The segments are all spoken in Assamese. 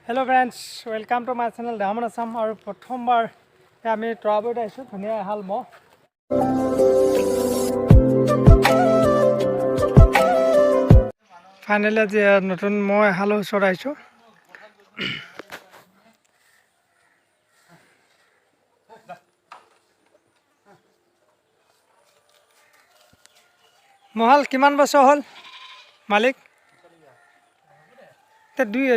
Hello friends, welcome to my channel Daman Assam. আৰু প্ৰথমবাৰ আমি তৰাবৰীত আহিছোঁ, ধুনীয়া এহাল ম'হ। ফাইনেলি আজি নতুন ম'হ এহালৰ ওচৰত আহিছোঁ। মহাল কিমান বছৰ হ'ল মালিক?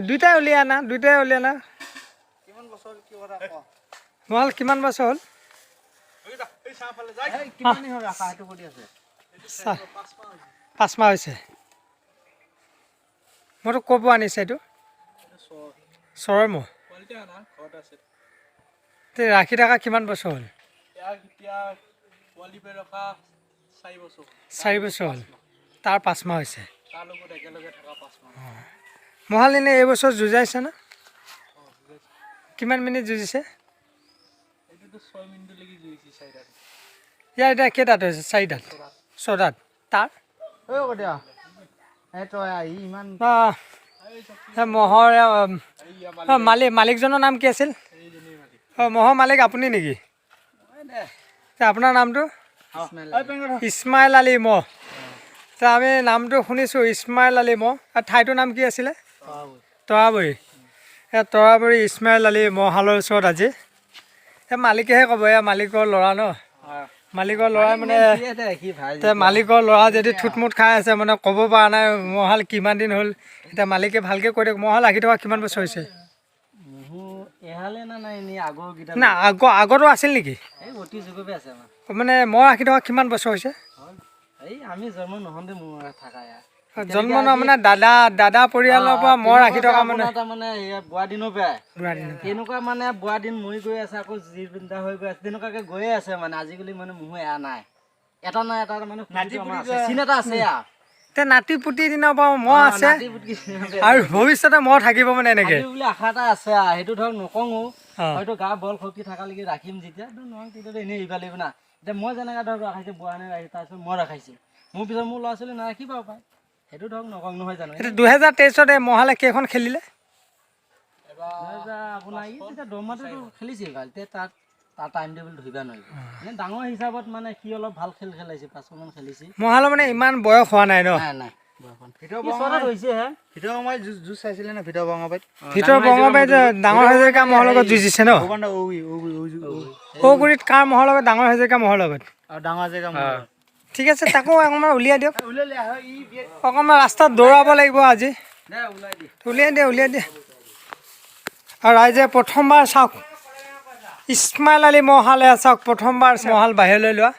দুইটাই উলিয়াই আনা, দুইটাই উলিয়াই আনা। মহাল কিমান বছৰ হ'ল? 5 মাহ হৈছে। মইতো ক'ৰ পৰা আনিছে? এইটো চৰৰ ম'হ। ৰাখি থকা কিমান বছৰ হ'ল? 4 বছৰ হ'ল। তাৰ 5 মাহ হৈছে। মহাল এনেই এইবছৰ যুঁজাইছে না? কিমান মিনিট যুঁজিছে? ইয়াৰ এতিয়া কেইদাঁত হৈছে? চাৰিদাঁত, ছদাঁত তাৰ। ম'হৰ মালিক, মালিকজনৰ নাম কি আছিল? অঁ, ম'হৰ মালিক আপুনি নেকি? আপোনাৰ নামটো? ইছমাইল আলী ম'হ। আমি নামটো শুনিছোঁ, ইছমাইল আলী ম'হ। আৰু ঠাইটোৰ নাম কি আছিলে? তৰাবৰী। এই তৰাবৰী ইছমাইল আলী ম'হশালৰ ওচৰত আজি। এই মালিকেহে ক'ব, এয়া মালিকৰ ল'ৰা ন? মালিকৰ ল'ৰাই মানে, এতিয়া মালিকৰ ল'ৰা যদি থুটমুট খাই আছে, মানে ক'ব পৰা নাই ম'হশাল কিমান দিন হ'ল। এতিয়া মালিকে ভালকৈ কৈ দিয়ক, ম'হশাল ৰাখি থকা কিমান বছৰ হৈছে? না, আগতো আছিল নেকি? মানে ম'হ ৰাখি থকা কিমান বছৰ হৈছে? জন্ম ন, মানে দাদা পৰিয়ালৰ পৰা ম'হ ৰাখি থকা মানে। মানে বুঢ়া দিনৰ পৰাই। বুঢ়া দিনৰ। তেনেকুৱা মানে বুঢ়া দিন মৰি গৈ আছে, আকৌ জিন্দা হৈ গৈ আছে, তেনেকুৱাকে গৈয়ে আছে। মানে আজিকালি মানে ম'হ এৰা নাই, এটা নাই এটা মানে চিন এটা আছে। এতিয়া নাতি পুতি দিনৰ পৰা ম'হ আছে আৰু ভৱিষ্যতে ম'হ থাকিব মানে এনেকে বুলি আশা এটা আছে। সেইটো ধৰক নকওঁ, হয়তো গা বল শক্তি থকালৈকে ৰাখিম, যেতিয়া নোৱাৰো তেতিয়াতো এনেই এৰিব লাগিব না। এতিয়া মই যেনেকৈ ধৰক ৰাখাইছোঁ, বুঢ়া ৰাখি, তাৰপিছত মই ৰাখাইছোঁ, মোৰ পিছত মোৰ ল'ৰা ছোৱালী নাৰাখিব পাৰে, সেইটো ধৰক নকওঁ, নহয় জানো? এতিয়া 2023ত এই মহালে কেইখন খেলিলে? আপোনাৰ ই তেতিয়া দৰমহাটোতো খেলিছিল ভাল। এতিয়া তাত তাৰ টাইম টেবুল ধৰিব নোৱাৰিব। মানে ডাঙৰ হিচাপত মানে সি অলপ ভাল খেল খেলাইছে, পাঁচশমান খেলিছে। মহালৰ মানে ইমান বয়স হোৱা নাই ন? নাই নাই। ভিতৰ বঙাবাৰীত ডাঙৰ হাজৰিকা মহৰ লগত যুঁজিছে ন? ঔগুৰিত কাৰ মহৰ লগত? ডাঙৰ হাজৰিকা মহৰ লগত। ঠিক আছে, তাকো অকণমান উলিয়াই দিয়ক। অকণমান ৰাস্তাত দৌৰাব লাগিব আজি। উলিয়াই দিয়ে, উলিয়াই দিয়ে। আৰু ৰাইজে প্ৰথমবাৰ চাওক, ইছমাইল আলী মহালে চাওক, প্ৰথমবাৰ মহাল বাহিৰলৈ লোৱা।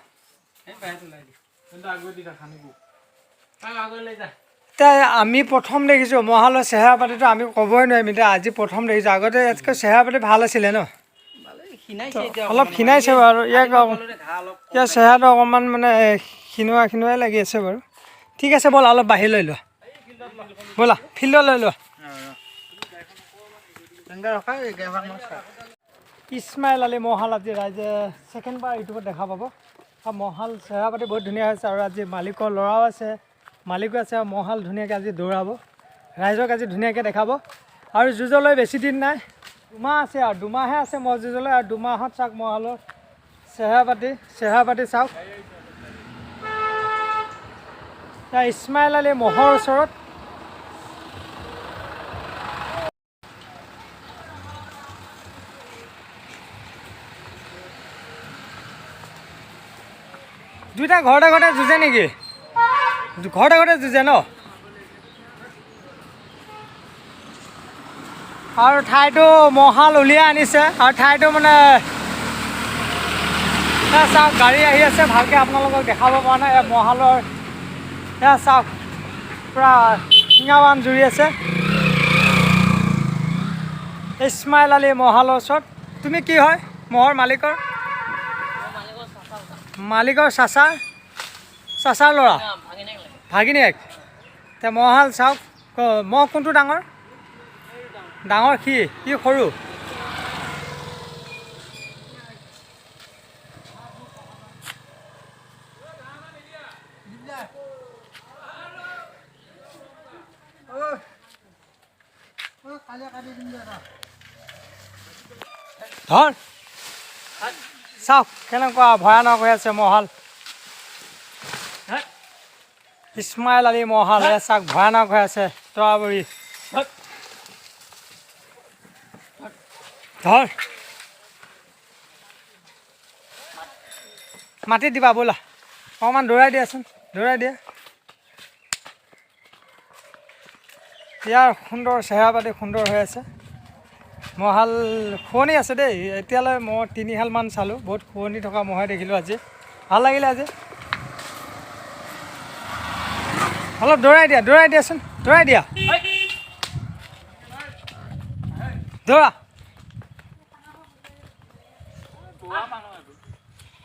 এতিয়া আমি প্ৰথম দেখিছোঁ মহালৰ চেহেৰা পাতিটো, আমি ক'বই নোৱাৰিম। এতিয়া আজি প্ৰথম দেখিছোঁ। আগতে ইয়াতকৈ চেহেৰা পাতি ভাল আছিলে ন? অলপ ক্ষীণাইছে বাৰু। ইয়াৰ চেহেৰাটো অকণমান মানে ক্ষীণোৱা ক্ষীণোৱাই লাগি আছে বাৰু। ঠিক আছে, ব'লা অলপ বাহিৰলৈ লোৱা, ব'লা ফিল্ডলৈ লোৱা। ইছমাইল আলী মহাল আজি ৰাইজে ছেকেণ্ড বাৰ ইউটিউবত দেখা পাব। আৰু মহাল চেহেৰা পাতি বহুত ধুনীয়া হৈছে। আৰু আজি মালিকৰ ল'ৰাও আছে, মালিকো আছে। আৰু মহাল ধুনীয়াকৈ আজি দৌৰাব, ৰাইজক আজি ধুনীয়াকৈ দেখাব। আৰু যুঁজলৈ বেছি দিন নাই, 2 মাহ আছে। আৰু 2 মাহহে আছে ম'হ যুঁজলৈ। আৰু 2 মাহত চাওক মহালৰ চেহেৰা পাতি চাওক। ইছমাইল আলী ম'হৰ ওচৰত। দুইটা ঘৰতে ঘৰতে যুঁজে নেকি? ঘৰতে ঘৰতে যুঁজে ন? আৰু ঠাইটো মহাল উলিয়াই আনিছে। আৰু ঠাইটো মানে চাওক, গাড়ী আহি আছে, ভালকৈ আপোনালোকক দেখাব পৰা নাই। মহালৰ এয়া চাওক, পূৰা শিঙাবান জুৰি আছে ইছমাইল আলী মহালৰ ওচৰত। তুমি কি হয় মহৰ মালিকৰ? মালিকৰ চাচাৰ ল'ৰা, ভাগিনীয়েক। এতিয়া মহাল চাওক, মহ কোনটো ডাঙৰ? ডাঙৰ সি, সি সৰু। ধৰ। চাওক কেনেকুৱা ভয়ানক হৈ আছে মহল। ইছমাইল আলী মহাল, এয়া চাওক ভয়ানক হৈ আছে তৰাবৰী। ধৰ, মাটিত দিবা। ব'লা, অকণমান দৌৰাই দিয়াচোন, দৌৰাই দিয়া। ইয়াৰ সুন্দৰ চেহেৰা পাতি সুন্দৰ হৈ আছে। মহাল শুৱনি আছে দেই। এতিয়ালৈ মই তিনিহালমান চালোঁ, বহুত শুৱনি থকা মহে দেখিলোঁ আজি। ভাল লাগিলে আজি। অলপ দৌৰাই দিয়া, দৌৰাই দিয়াচোন, দৌৰাই দিয়া, দৌৰা।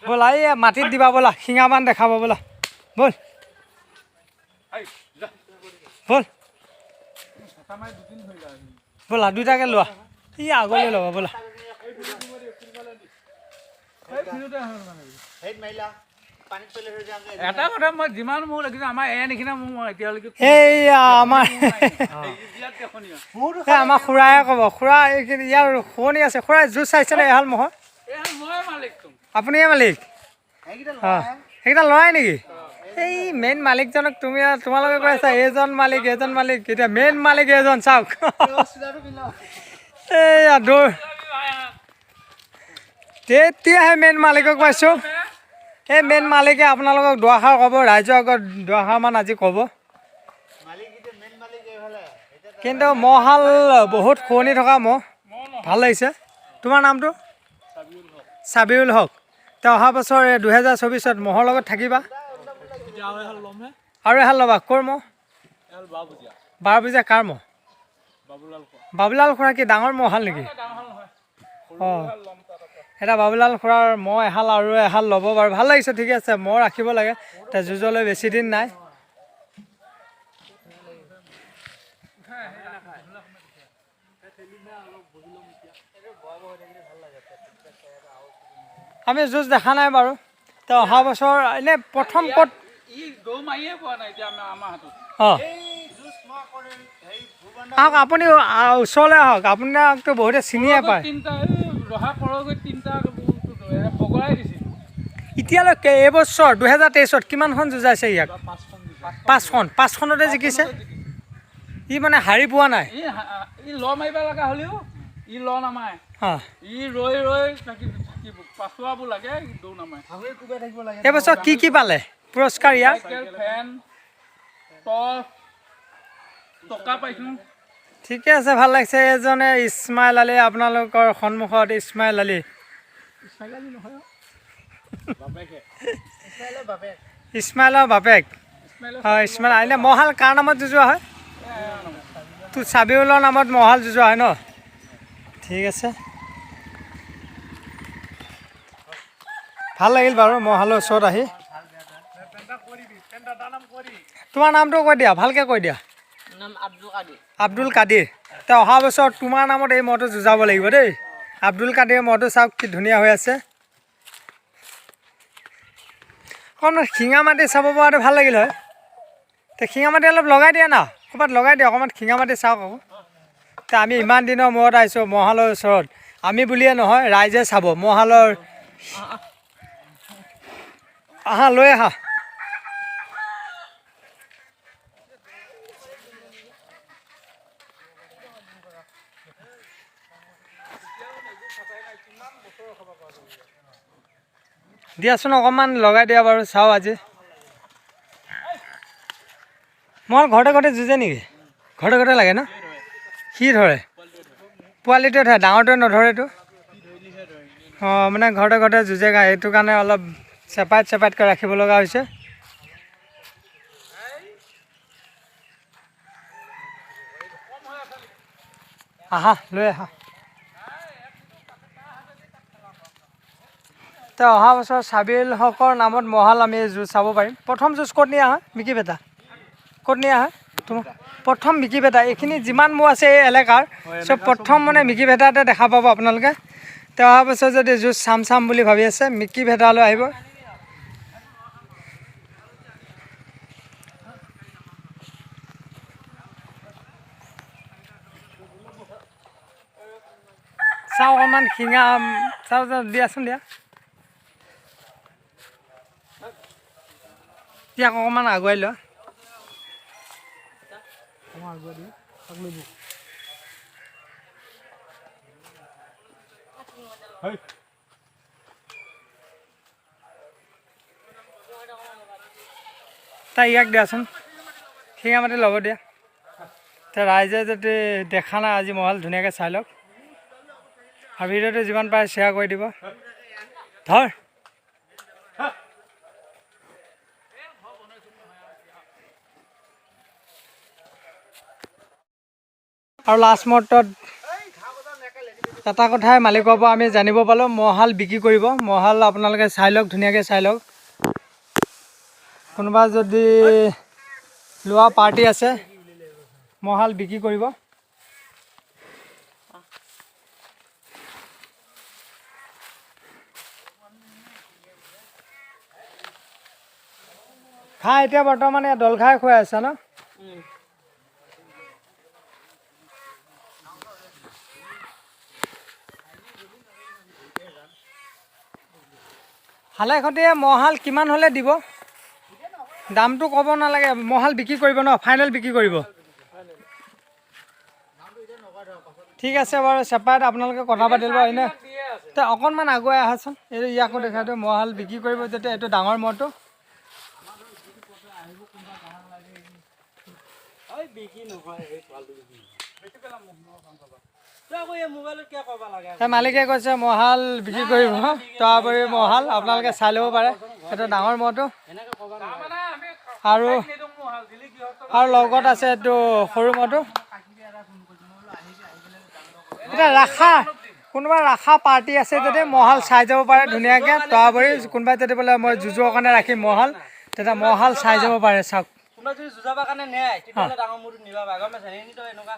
ব'লা, এই মাটিত দিবা। ব'লা, শিঙামান দেখাব। ব'লা, ব'ল ব'ল ব'লা, দুইটাকে লোৱা। ই আগলৈ ল'বা, ব'লা। এটা কথা, মই যিমান মোৰ দেখিছো, আমাৰ এ নিচিনা মোৰ এতিয়ালৈকে এইয়া আমাৰ বিৰাট দেখনীয়। এই আমাৰ খুৰায়ে ক'ব। খুৰা, এইখিনি ইয়াৰ শুৱনি আছে। খুৰাই জুচ চাইছেনে এহাল ম'হৰ? এই মই মালিক তোম। আপুনিয়ে মালিক? অঁ, সেইকেইটা ল'ৰাই নেকি? এই মেইন মালিকজনক তুমি তোমালোকে কৈ আছা এইজন মালিক, এইজন মালিক। এতিয়া মেইন মালিক এইজন, চাওক। এইয়া দৌৰ। তেতিয়াহে মেইন মালিকক পাইছোঁ। এই মেইন মালিকে আপোনালোকক দুআষাৰ ক'ব, ৰাইজৰ আগত দুআষাৰমান আজি ক'ব। কিন্তু ম'হহাল বহুত শুৱনি থকা ম'হ, ভাল লাগিছে। তোমাৰ নামটো? চাবিউল হক। তেওঁ অহা বছৰ 2024ত ম'হৰ লগত থাকিবা? এতিয়া আৰু এহাল ল'মহে। আৰু এহাল ল'বা? ক'ৰ ম'হ? এহাল বাবুজীয়া। বাৰপূজীয়া কাৰ ম'হ? বাবুলাল খোৱা। বাবুলাল খুৰা কি ডাঙৰ ম'হহাল নেকি? ডাঙৰ হাল নহয়। অঁ। এহাল ল'ম তাত আকৌ। এটা বাবুলাল খুৰাৰ ম'হ এহাল আৰু এহাল ল'ব বাৰু। ভাল লাগিছে, ঠিকে আছে। ম'হ ৰাখিব লাগে। এতিয়া যুঁজলৈ বেছি দিন নাই। আমি যুঁজ দেখা নাই বাৰু। তো অহা বছৰ এনেই প্ৰথম ক'ত? ই দৌৰ মাৰিয়ে পোৱা নাই এতিয়া আমাৰ হাতত। অঁ, আহক আপুনি, ওচৰলৈ আহক। আপোনাকতো বহুতে চিনিয়ে পায়। তিনিটা এই ৰহা কৰগৈ, তিনিটা বগৰাই দিছিল। এতিয়ালৈকে এইবছৰ 2023ত কিমানখন যুঁজাইছে ইয়াক? পাঁচখন দিছে। পাঁচখন। পাঁচখনতে জিকিছে ই, মানে হাৰি পোৱা নাই। ই ল মাৰিব লগা হ'লেও ই ল নামাৰে। ই ৰৈ ৰৈ থাকিব, পাছোৱাব লাগে, ই দৌৰ নামাৰে। এইবছৰ কি কি পালে পুৰস্কাৰ ইয়াৰ? চাইকেল, ফেন, টৰ্চ, টকা পাইছোঁ। ঠিকে আছে, ভাল লাগিছে। এজনে ইছমাইল আলী, আপোনালোকৰ সন্মুখত ইছমাইল আলী। বাপেকে। ইছমাইলৰ বাপেক। ইছমাইলৰ। হয়, ইছমাইল আহিলে। মহাল কাৰ নামত যুঁজোৱা হয়? তো চাবিউলৰ নামত মহাল যুঁজোৱা হয় ন? ঠিক আছে, ভাল লাগিল বাৰু মহালৰ ওচৰত আহি। তোমাৰ নামটো কৈ দিয়া, ভালকৈ কৈ দিয়া। নাম আব্দুল কাদিৰ। আব্দুল কাদিৰ। তে অহা বছৰ তোমাৰ নামত এই মহটো যুঁজাব লাগিব দেই। আব্দুল কাদিৰ মহটো চাওক কি ধুনীয়া হৈ আছে। অকণমান শিঙা মাটি চাব পৰাটো ভাল লাগিল হয়। তে শিঙা মাটি অলপ লগাই দিয়া না, ক'ৰবাত লগাই দিয়া অকণমান শিঙা মাটি, চাওক আকৌ। তে আমি ইমান দিনৰ মূৰত আহিছোঁ মহালৰ ওচৰত। আমি বুলিয়ে নহয়, ৰাইজে চাব মহালৰ। আহা, লৈ আহা। দিয়াচোন, অকণমান লগাই দিয়া বাৰু, চাওঁ আজি। মই ঘৰতে ঘৰতে যুঁজে নেকি? ঘৰতে ঘৰতে লাগে ন? সি ধৰে, পোৱালিটোৱে ধৰে, ডাঙৰটোৱে নধৰেতো। অঁ, মানে ঘৰতে ঘৰতে যুঁজে, এইটো কাৰণে অলপ চেপাইট চেপাইটকৈ ৰাখিব লগা হৈছে। আহা, লৈ আহা। তে অহা বছৰ চাবিল হকৰ নামত মহাল আমি যুঁজ চাব পাৰিম। প্ৰথম যুঁজ ক'ত নিয়া হয়? মিকি বেটা, ক'ত নিয়া হয় তোমাৰ প্ৰথম? মিকি বেটা। এইখিনি যিমান মোৰ আছে এই এলেকাৰ চব প্ৰথম মানে মিকি ভেটাতে দেখা পাব আপোনালোকে। তে অহা বছৰ যদি যুঁজ চাম চাম বুলি ভাবি আছে, মিকি ভেটালৈ আহিব। চাওঁ অকণমান শিঙা চাওঁ, দিয়াচোন দিয়া। ইয়াক অকণমান আগুৱাই লোৱা। তাই ইয়াক দিয়াচোন, শিঙা মাটি ল'ব দিয়া। এতিয়া ৰাইজে যদি দেখা নাই আজি মহল, ধুনীয়াকৈ চাই লওক আৰু ভিডিঅ'টো যিমান পাৰে শ্বেয়াৰ কৰি দিব। ধৰ আৰু লাষ্ট মুহূৰ্তত এটা কথাই মালিকৰ পৰা আমি জানিব পালোঁ, মহাল বিক্ৰী কৰিব। মহাল আপোনালোকে চাই লওক, ধুনীয়াকৈ চাই লওক। কোনোবা যদি লোৱা পাৰ্টি আছে, মহাল বিক্ৰী কৰিব। ঘাঁহ এতিয়া বৰ্তমান ইয়াত দল ঘাঁহ খুৱাই আছে ন? হালে খতিয়ে মহাল কিমান হ'লে দিব? দামটো ক'ব নালাগে, মহাল বিক্ৰী কৰিব ন, ফাইনেল বিক্ৰী কৰিব। ঠিক আছে বাৰু, চেপাৰেট আপোনালোকে কথা পাতি ল'ব। এনে অকণমান আগুৱাই আহাচোন, এই ইয়াকো দেখাই দিওঁ। মহাল বিক্ৰী কৰিব যেতিয়া এইটো ডাঙৰ মহটো। মালিকে কৈছে মহাল বিক্ৰী কৰিব, তাৰপৰি মহাল আপোনালোকে চাই ল'ব পাৰে। এইটো ডাঙৰ মহটো আৰু আৰু লগত আছে এইটো সৰু মহটো। এতিয়া ৰাখা কোনোবা ৰাখা পাৰ্টি আছে যদি মহাল চাই যাব পাৰে ধুনীয়াকৈ। তাৰপৰি কোনোবাই যদি বোলে মই যুঁজৰ কাৰণে ৰাখিম মহাল, তেতিয়া মহাল চাই যাব পাৰে। চাওক, কোনোবাই যদি যুঁজাবৰ কাৰণে নিয়ে তেতিয়াহ'লে ডাঙৰ মূৰটো নিবা পাৰে, গম পাইছা? এনেইতো এনেকুৱা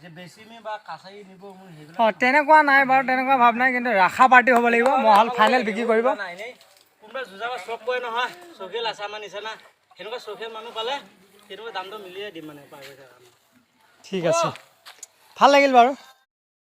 যে বেচিমে বা কাছাৰী নিব মোৰ সেইবিলাক অঁ, তেনেকুৱা নাই বাৰু, তেনেকুৱা ভাৱ নাই, কিন্তু ৰাখা পাৰ্টি হ'ব লাগিব। মহাল ফাইনেল বিক্ৰী কৰিব। নাই, এনেই কোনোবাই যুঁজাব চখ কৰে নহয়, চখীয়াল আছে আমাৰ নিচিনা, সেনেকুৱা চখীয়াল মানুহ পালে তেনেকুৱা দামটো মিলিয়ে দিম মানে পইচাৰ কাৰণে। ঠিক আছে, ভাল লাগিল বাৰু।